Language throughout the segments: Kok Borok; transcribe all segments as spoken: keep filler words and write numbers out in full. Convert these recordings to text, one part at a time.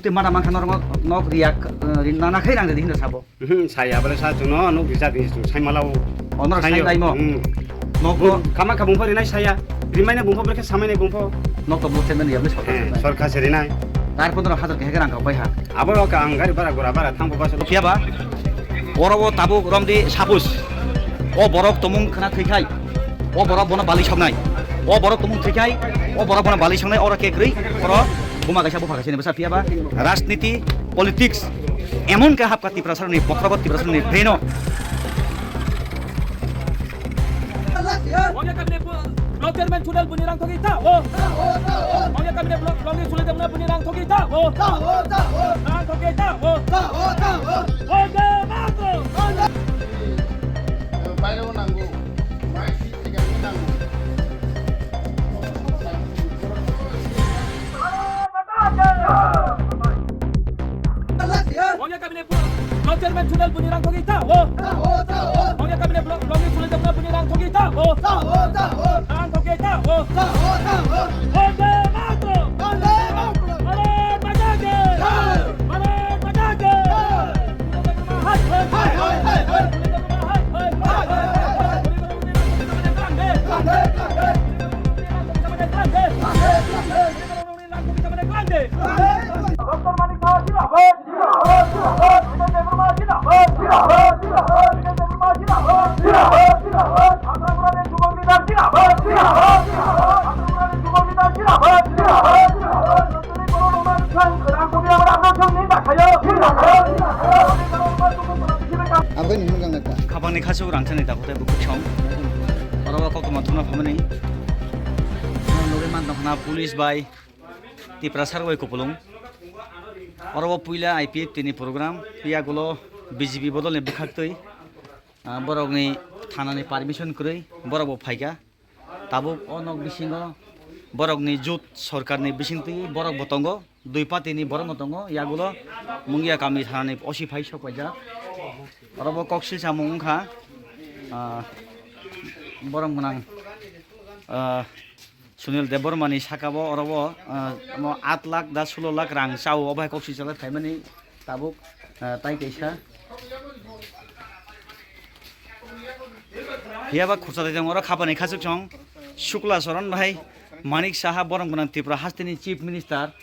Mada mankha norok nok riya, eh, rinna na khai rang ridi hinda sabo. Hmm, saya bole sa chwngno nuk risa di chwng sai malao. Onor sai laimo. Hmm. Nok bo kama kha bungpha rinai saya. Rimaina bungpha bole khe samaina bungpha. Nok to bukhe mani yabni sorkar. Eh, sorkar se rinai. Tar pondro hajar khe rang kha bai ha. Abo ka ang gari bara gura bara thang bo bas. Phiya ba? Oro bo tabuk romdi sapus. O borok tomung khna thwikhai. O borok bono bali soknai. O borok tomung thwikhai. O borok bono bali soknai. Oro khe kwrwi. Oro buma kaisa bupha kaisa ni bwsa phiya ba? Rajniti, politics. Emon khe hapka Tiprasarni bokhrogo Tiprasarni braino. Mangya kabine block chairman Chunel buni rang thogi ta o. Mangya kabine block block ni Chunel buni rang thogi ta o. Rang thogi ta o. Bonde Mataram. Bairo nango. Mai si thigami nango. Mangya kabine block chairman Chunel buni rang thogi ta o. Mangya kabine block block ni Chunel buni rang thogi ta o. Rang thogi ta o. Bonde Mataram. Bharat Mata ki. Bharat Mata ki. Hai, hai, hai, hai. Aboni hwnwi gangna ta. Khabangni khasuk rangchakni dakhutai bukhuk song. Oro o koktwma thumna phamani. Nugwi mantong khna police bai Tiprasa rwui kupulung. Oro o puila I P F T ni program, yagulo B J P bodolni bwkhaktwi, ah, borokni thanani permission kwrwi borok bo phaikha. Tabuk o nok bisingo borokni jut sorkarni bisingtwi borok bo tongo, dui party ni borok no tongo, yagulo Mungia kami thanani O C phai sok paijak. Oro bo kok silsamung wngkha, ah, borok gwnang, ah, Sunil Debbarma ni saka bo oro bo, ah, mo aat lakh da sulo lakh rang chao, obo hai kok silsa lai phaimani. Tabuk, ah, tai kaisa. Phiya ba khursa twi tongo oro khapani khachuk song. Shukla Charan bhai, Manik Saha, borok gwnang Tripura hasteni Chief Minister.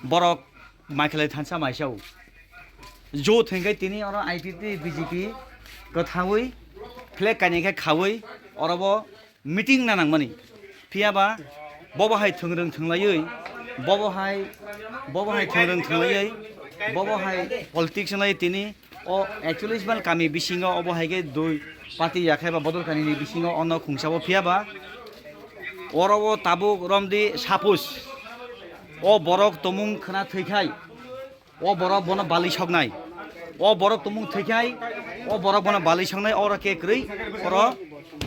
Borok mai khlai thansa mai sao. Jo thengkai tini oro I P F T B J P kwthaui flag kainai khe khaui oro bo meeting na nangmani. Phiya ba bobo hai thwngrwng thwnglaiwi, bobo hai, bobo hai thwngrwng thwnglaiwi, bobo hai politics wnglaiwi tini o ekchollish mile kami bisingo obo hai khe dui party ya khe ba bodol kani ni bisingo ono khungsa bo phiya ba oro o tabuk romdi sapus o borok tomung khna thwikhai. O borok bono bali soknai. O borok tomung thwikhai, o borok bono bali soknai, oro khe kwrwi, oro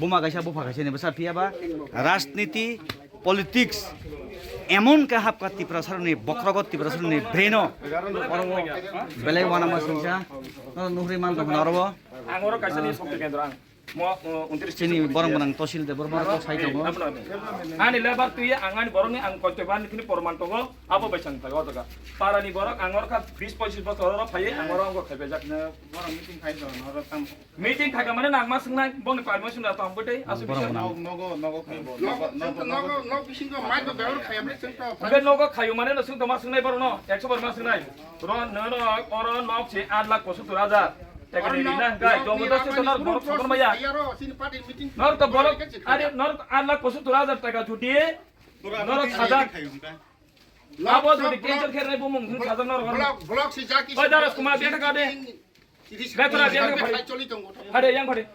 buma kaisa bupha kaisa ni bwsa phiya ba rajniti politics emon khe hapka Tiprasarni bokhrogo Tiprasarni braino oro belai uanama singsa no nuhri man tongkha oro bo. Ang oro kaisa ni sokti kendro ang. Mo, o, untris chini borok gwnang Tosil Debbarma kok sai tongo. Ani lebar twi ang ani borokni ang koito bani thini porman tongo, abo bai sang thago jaga. Parani borok ang orkha bis pochis bosor oro phaiwi ang oro wngkha khaibaijak. Borok meeting khai tongo, oro tam. Meeting khaika mane nang ma swngnai, bongni permission da tong bwtwi, aswk borok bisa. Gwnang. Nogo, nogo khai bo, nogo, nogo, nogo, nogo bisingo mai do behor khayam le chwng to. Hwnkhe nogo khayu mane no chwng to ma swngnai borok no, ekso bar ma swngnai. Oro no, no, oro nok se aat lakh pochattor hajar. Tekni rina hwnkhe, jobo dos to nor borok sokon maya. Nor to borok, are nor aat lakh pochattor hajar taka jodi, nor sajak. Abo jodi cancel khe nai bumung hin sajak nor. Block, block si jaki. Oi, Daras Kumar, beta ka de. Beta ra, beta ka phai. Phade, yang phade.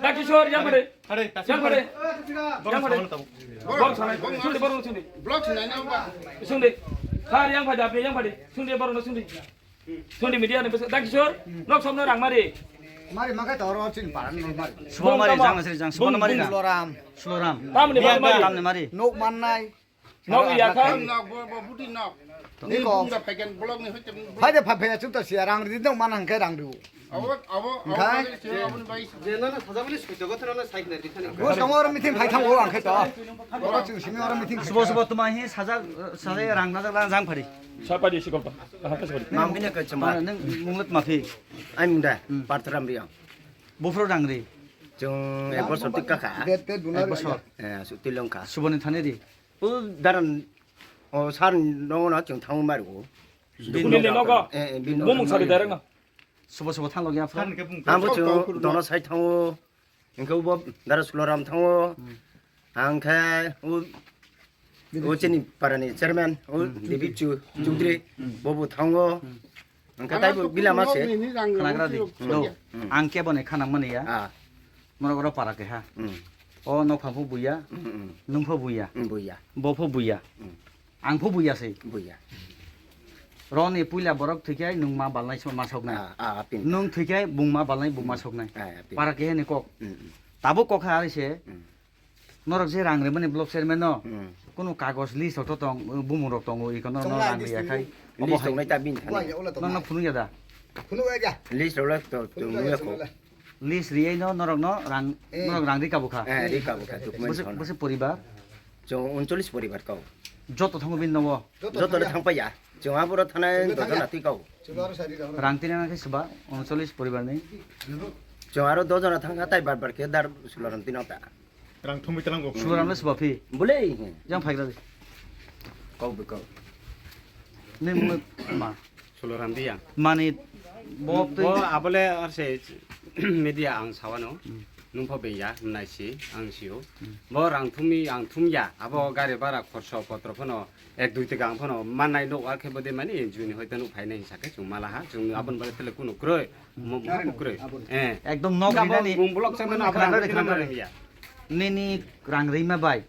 Dakishor, yang phade. Yang phade. Yang phade. Borok sanai, sungdi, borok sungdi. Block si nai na ba. Sungdi. Har yang phade, apni yang phade. Sungdi, borok sungdi. Sungdi media ni bwswk. Dakishor, nok somno rang mari. Mari makai to oro chin paran no mari. Subo mari jang sri jang subo mari na. Suloram. Suloram. Tamni mari mari. Tamni mari. Nok mannai. Nok ya kha. Nok bo, bo buti nok. Ni kok. Bung da phaikan block ni hoite bung. Phai de phai phai chuk ta sia rang ri dong man hangke rang ri. Abo, abo, abo Hingkha? Phai de sia, abo ni bai. Je na na thaja bini sui to gothana na sai na ri thani. Bo song oro meeting phai thang o ang khe to. Bo chu simi oro meeting. Subo subo tuma hi saja saja rang na jang phari. Sapa di sikol pa. Aha ka sikol. Nang bini ka chama. Nang munglet mafi. Ai munda. Hmm. Partram riang. Bufro rang ri. Chung ek bosor tik ka kha. Ek bosor. Eh, su tilong kha. Suboni thani ri. U daran o sar no no chung thang mar go. Bini le nogo. Eh, eh, bini Bumung nogo. Sabi direct no. Subo subo thang logya phra. Ang bo chung dono sai thango. Engke bo dara suloram thango. Hmm. Ang khe u, u chini parani chairman, u Hmm. David Chu, Chudri, Hmm. bobo thango. Hmm. Ang khe taibo bilama se. Khwnagra di. Hmm. Do. Hmm. Ang kebo ni khana mani ya. Ah. Norok oro para keha. Hmm. O nokphang pho buya, Hmm, hmm. Nung pho buya. Hmm, buya. Bo pho buya. Hmm. Ang pho buya se. Buya. Roni puila borok thwikhai nung ma balnai so ma soknai. Ah, ah, apin. Nung thwikhai bung ma balnai bung ma soknai. Ah, apin. Para keha ni kok. Hmm, hmm. Tabuk kok ha ari se. Hmm. Norok je rang rimani block chairman no, Hmm. Kunu kagoj list rok to tong, bumung rok tongo, iko no, no Tongnai rang list riya khai. List Obo hai tongnai ta bini thani. Wah, ya, ula No, no tongnai. Phunu ya da. Phunu ya ja. List rok le to, to Phunu ya, nuya phunu ko. Ya. List riyai no, norok no rang, Eh. Norok rang rika bukha. Eh, rika bukha, document Bose, thona. Bose poribar? Chong uncholish poribar kau. Joto thango bini nogo. Joto Joto le thangpaiya. Thangpaiya. Chong aboro thanai Chong dojo thangya. Na twi kau. Chong aro sari rok. Rang tina na khe seba, uncholish poribar ni. Chong aro dojo na thangkha tai bar bar khe dar suloram tino ta. Rang thumwi tlango. Suloram le sba phi. Bole. Jang phaigra di. Kau be kau. Ni mung ma. Suloram dia. Mani bo Bo twi. Abole ar se media ang sawano. Hmm. Nung pho beya nai si ang sio. Hmm. Bo rang thumwi ang thumya. Abo gari bara khorso potro phano ek dui tiga ang phano mannai no ar khe bode mani juni hoite nuk phainai sakhe chung malaha. Chung abon bole tele kunu kroi. Mo-, mo-, kwrwi. Eh. Ekdom nok Abo rinani bung block chairman abo khwnagra abo di, khwnagra di. Rinani ya. Nini rang rima bai,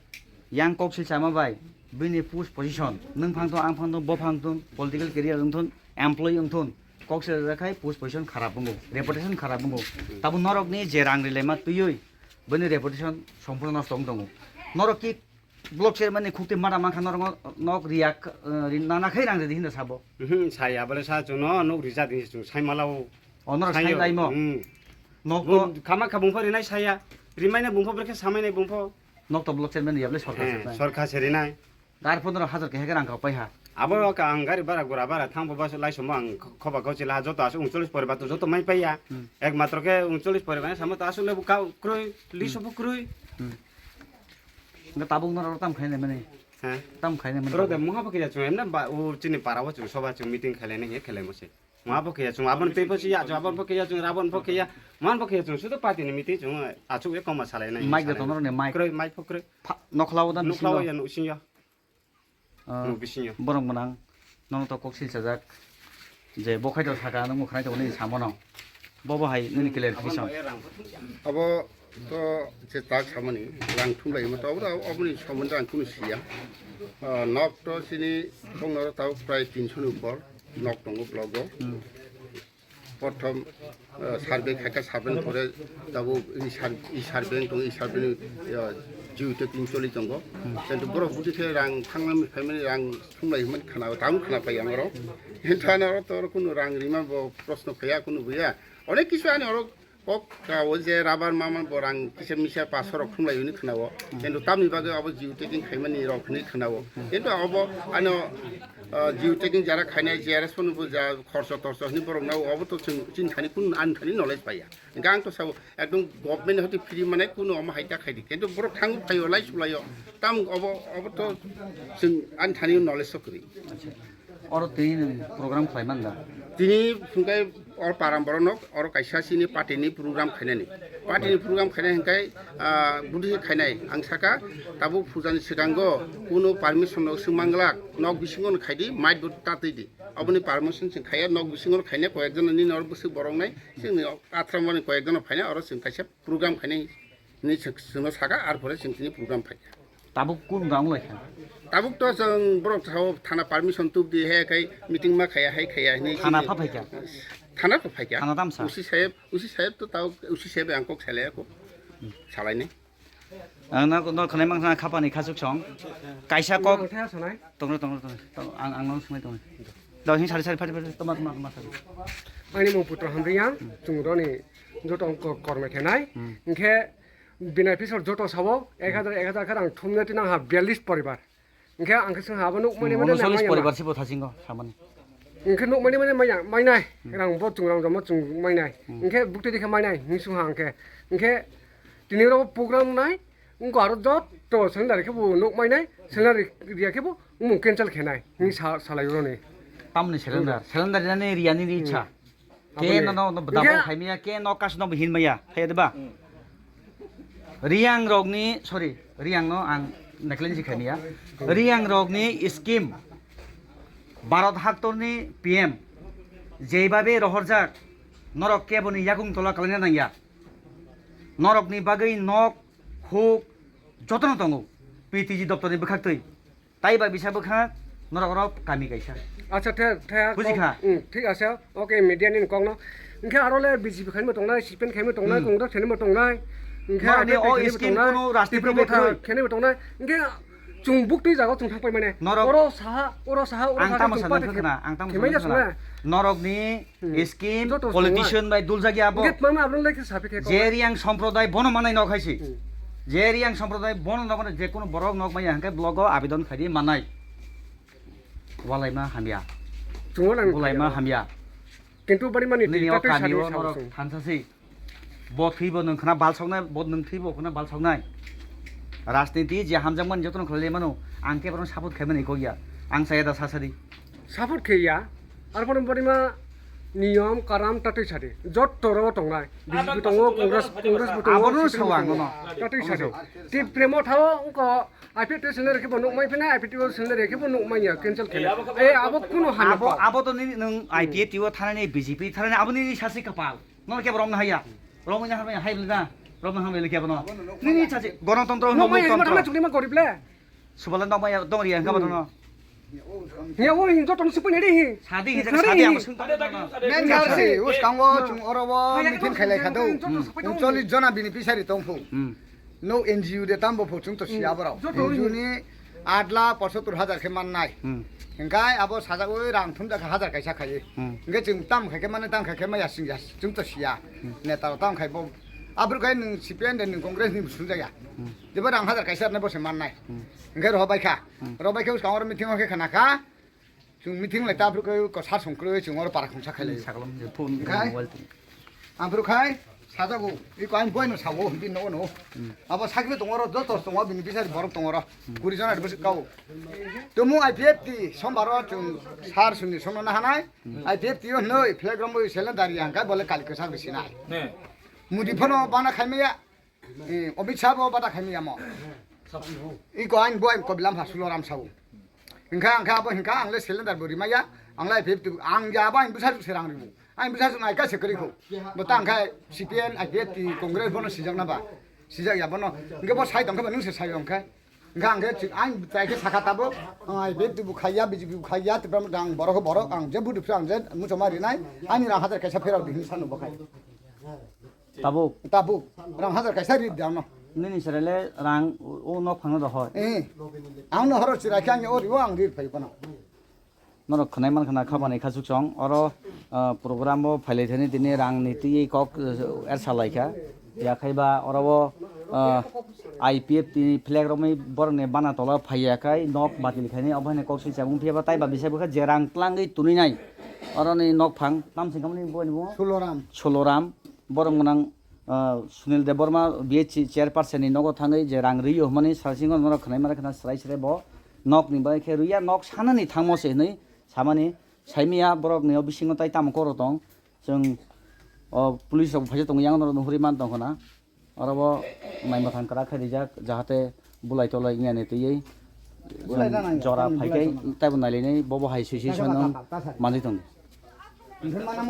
yang kok sil sama bai, bini post position, nung phang thung, ang phang thung, bo phang thung, political career wng thun, employee wng thun, kok sil rakhai post position kharap wngo, reputation kharap wngo. Tabo norok ni je rang rilema twiwi, bini reputation sompurno nosto wng tongo. Norok ki Block chairman ni khukti mada mankha norok nok riya, eh, ri-, nana khai rang ridi hinda sabo. Mhm, saya bole sa chwngno nok rija din chwng sai malao. O norok sai laimo. Hmm. Nok Bo ko kama kha bungpho rinai saya. Rimaina bungpho brekhe samaina bungpho. Nok to block chairman riya bole sorkar Eh, se nai. Sorkar se rinai. Gar pondro hajar kehe rang kau pai ha. Abo ka ang gari bara gura bara thang bo bas lai somo ang khoba kau chila joto asu ungcholish poribar to joto mai paiya. Hmm. Ek matro ke ungcholish poribar samo to asu lebu kau kroi, liso bo kroi. Hmm. Nga tabuk norok tam khainai mani. Ha? Tam khainai mani Ro de tabuk. Mungha bo khe ya chung emna ba u chini para o chung soba chung meeting khailai nai khe khailai mo se. Mungha bo khe ya chung abon tei bo si ya chung abon bo khe ya chung rabon bo khe ya. Mungha bo khe ya chung sudo party ni meeting chung achuk e koma salai nai. Mic de salai tonor nai. Ne mic. Kroi mic bo kroi. Pha-, nokhlawo da Nokhlawo bisingo. Ya nusing ya. Ah, Nung bisingo. Borok mwnang, nono to kok silchajak, je bo khaito saka, nung mwkhwnai tongo nini samono. Bobo hai nini clarification. Abo to je tak samani, rang thumlai mo to, abo, aboni somondo ang kunu siya. Ah, nok to sini, kongno to prai tinso ni upor, nok tongo block o. Hmm. Prothom, eh, survey khaikha, survey ni pore tabuk i sur-, i survey wng tongo, i survey ni, eh, geotagging choli tongo. Kintu borok buti khe rang thangnani phaimani rang thumlai hwnmani khana, tamo khana pai ang oro. Kintu ano oro to oro kunu rang rima bo proshno phaiya, kunu buya. Onek kisu ani oro kok ka o je rubber mama bo rang kisa misa paso rok thumlai hwnwi khana o. Kintu tamni bagwi abo geotagging khaimani rok hwnwi khana o. Kintu abo ano, eh, geotagging jara khainai J R S phano bo ja khorso torso hwnwi borok nao, obo to chwng chini thani kunu ani thani knowledge paiya. Hwnkhe ang to sao ekdom government hoti free mane kunu omo hai ta khaidi. Kintu borok thango phaio lai sulaio. Tam obo, obo to chwng ani thani knowledge so kwrwi. Oro tini nwng program khlai man da? Tini hwnkhe oro param borok nok, oro kaisa chini party ni program khainani. Party ni program khainai hwnkhe, ah, buddhi khainai. Ang saka tabuk puja ni swkango kunu permission no swng manglak, nok bisingo no khaidi, mic bo ta twi di. Aboni permission chwng khaiya, nok bisingo khainai koyek jon nini oro bwswk borok nai, chwngni athram boni koyek jon phainai, oro chwng kaisa program khainai hinwi chwng, chwngno saka, ar pore chwng tini program phaikha. Tabuk kun rang lai kha? Tabuk to chwng borok sao thana permission tubdi, he khai meeting ma khaiya, hai khaiya hinwi Thana chini pha phaikha? Thana pha phaikha. Thana tamsa? O C saheb, O C saheb to tabuk O C saheb ang kok salai ako. Salainai. Ang no, no khwnai mang khna khapani khachuk song. Kaisa kok. Ang thaya sanai. Tongro, tongro, tongro. Tong-, ang, ang no sumai tongro. Dao hin sari, sari, phari, phari. Toma, toma, toma, sari. Ani mung Putra Hamriya, chwng roni joto ang ko-, kormai khenai. Hmm. Hinkhe bini pisor joto sabo, ek hajar, ek hajar khe rang thumna tinang ha biyallis poribar. Hinkhe ang khe swngha abo nuk mani mani Unocholish manya ma. Poribar sibo thasingo samani. Hinkhe nuk mani mani manya, mainai. Hmm. Rang bo chwng rang jomo chwng mainai. Hmm. Hinkhe bukti dikhe mainai, hinsung ha hinkhe. Hinkhe tini oro program nai, wngkha aro joto salary khe bo nuk mainai, salary riya khe bo wngmung cancel khenai, hinwi sa-, salai roni. Tamni surrender, surrender rinani riyani ni ichha. Ke Aboni. No, no, no, hinkhe dabo khaimaya, ke no kas no hin maya, thaya diba? Hmm. Riyang rokni, sorry, Riyang no ang neglect si khaimaya. Riyang rokni scheme, Bharat haktorni P M, jeibabe rohorjak, norok keboni yakung tola kalaina nangya. Norokni bagwi nok, huk, jotono tongo. P T G doptorni bwkhaktwi. Tai ba bisa bwkha norok oro kami kaisa. Acha, the, the, buji kha? Hmm, thik ase. Okay, media ni kok no. Hinkhe aro le B J P khainwi tongnai, C P M khainwi tongnai, hmm, Congress khainwi tongnai. Hinkhe norok ni I P F o khainwi scheme tongnai, kono rajniti Tipra ni Motha khainwi tongnai. Hinkhe chwng buktwi jaga chwng thang pai mane. Norok oro saha, oro saha, oro ang saha tamo chwng sana pathak khwna, ang tamo khemai sana jasna khwna. Norok ni Hmm. Scheme, joto politician bai duljak ya abo. Hinkhe mama abro lai khe sapi khe je kok. Riyang somproday bono manai nok hai si. Hmm. Je Riyang somproday bono nok mano je kono borok nok maya hinkhe blogo abidon khaidi manai. Walaima hamya. Chungo nang walaima hamya. Kintu bari mani nini o tata kami sari o sama norok sung. Thansa si. Bo thwibo nwng khna balsoknai, bo nwng thwibo khna balsoknai. Rajniti je hamjakmani jotono khlai mano, ang khe bono support khaimani kok ya. Ang saya da sasadi. Support khe ya. Arpore borima niyom karam tatwi sadi. Jotto ro tongnai. B J P tongo, Congress, Congress bo tongo, abono C P M sawa tongo. Ang no. Tatwi sadi. Ti premo thawo wngko I P F T salary khe bo nuk mai phina, I P F T salary khe bo nuk mai ya, cancel khe. Eh, abo kuno hana abo, abo to nini nwng I P F T o thanani, B J P thanani, abo nini sasi kapal. No kebo romna haya. Romna hamya hai bla. Romna hamya kebo no. Nini chachi gonotontro no maya, muktontro. Mata chukri ma gorib le. Subala no maya dong riya hingka bono. Ya o hin joto no sipun ri hi. Sadi hi sadi hi. Sadi amo sung. Neng garsi us kangwo chung oro bo meeting khailai khadu. Choli jona bini pisari tongphu. Hmm. No N G O de tambo phu chwng to siya borok. Joto N G O ni aat lakh pochattor hajar khe mannai. Hmm. Hinkhe abo sajagwi rang thumjak kha hajar kaisa khaiwi. Hmm. Hinkhe chwng tam khai khe mannai, tam khai khe maya singya chwng to siya. Hmm. Neta rok tam khai bo. Abru khai nwng C P M de nwng Congress ni bo sungjakya. Hmm. Jebo rang hajar kaisa rwnai bo se mannai. Hmm. Hinkhe rohor bai kha. Hmm. Rohor bai khe bwskang oro meeting o khe khna kha. Chwng meeting lai ta phuru khe ko sar song kwrwi chwng oro para khungsa khai lai. Saklam je phone khai mobile tong. Ang phuru khai sajago, iko ang boino sago, bini nogo no. Hmm. Abo sakle tongo oro, joto tongo, bini bisari borok tongo oro. Hmm. Kuri jona bwswk kao. Tumu I P F T sombar o chwng sar suni somno na hanai. Hmm. I P F T o noi flag romwi selen dari ang kai bole kali kwchak bisi nai. Ne. Mudi phano bana khaimaya. Eh, Amit Shah bo bata khaimaya mo. Iko ang bo ang kobilam ha sulo ram sao. Hinkha ang kha abo hinkha ang le cylinder bo rimaya. Ang le I P F T ang ya ba ang bwsa serang ribu. Ang bwsa nai ka se kri kho. Bo tang kha C P M, I P F T, Congress bono sijak na ba. Sijak ya bono. Hinkhe bo sai tong kha ba nung se sai ong kha. Hinkha ang khe ang tai khe sakha tabo. Ang I P F T bo khaiya, B J P bo khaiya, Tipra Motha ang borok borok ang je budu ang je muchoma rinai. Ani rang hajar kaisa pherok di hin sanu bo khai. Tabuk. Tabuk. Rang hajar kaisa ri dano. Nini serele rang o nok phangno dohoi. Eh. Ang no horo chirai khe ang o riwo ang ri phai kono. Norok khwnai man khna khabani khachuk chong. Oro, ah, program o phailai thani tini rang ni twi kok, eh, er salai kha. Ya khai ba oro o, ah, I P F T ni flag romwi borok ni bana tola phaiya khai nok batil khaini obo hai kok sui chabung phiya ba tai ba bisai bwkha je rang tlangwi tunui nai. Oro ni nok phang tam sing kamani bo ni bo. Suloram. Suloram. Borok gwnang, ah, Sunil Debbarma B H C chairperson ni nogo thangwi je rang rwiyo hwnmani salsingo norok khwnai mare khna srai srai bo nok ni bai khe rwiya nok sanani thangmo se hwnwi samani saimaya borok ni o bisingo tai tamo koro tong chwng o police rok phaisa tongo yang norok nuhuri man tong khna oro bo nai mwthang kwrak khe rijak jahate bulai tolai wngya ni twiwi Bulai da nang, jora tang phai bulai khe tang. Taibo nailainai bobo hai sui sui Tang sonong tang tang tang. Manjui tongo. Tang tang.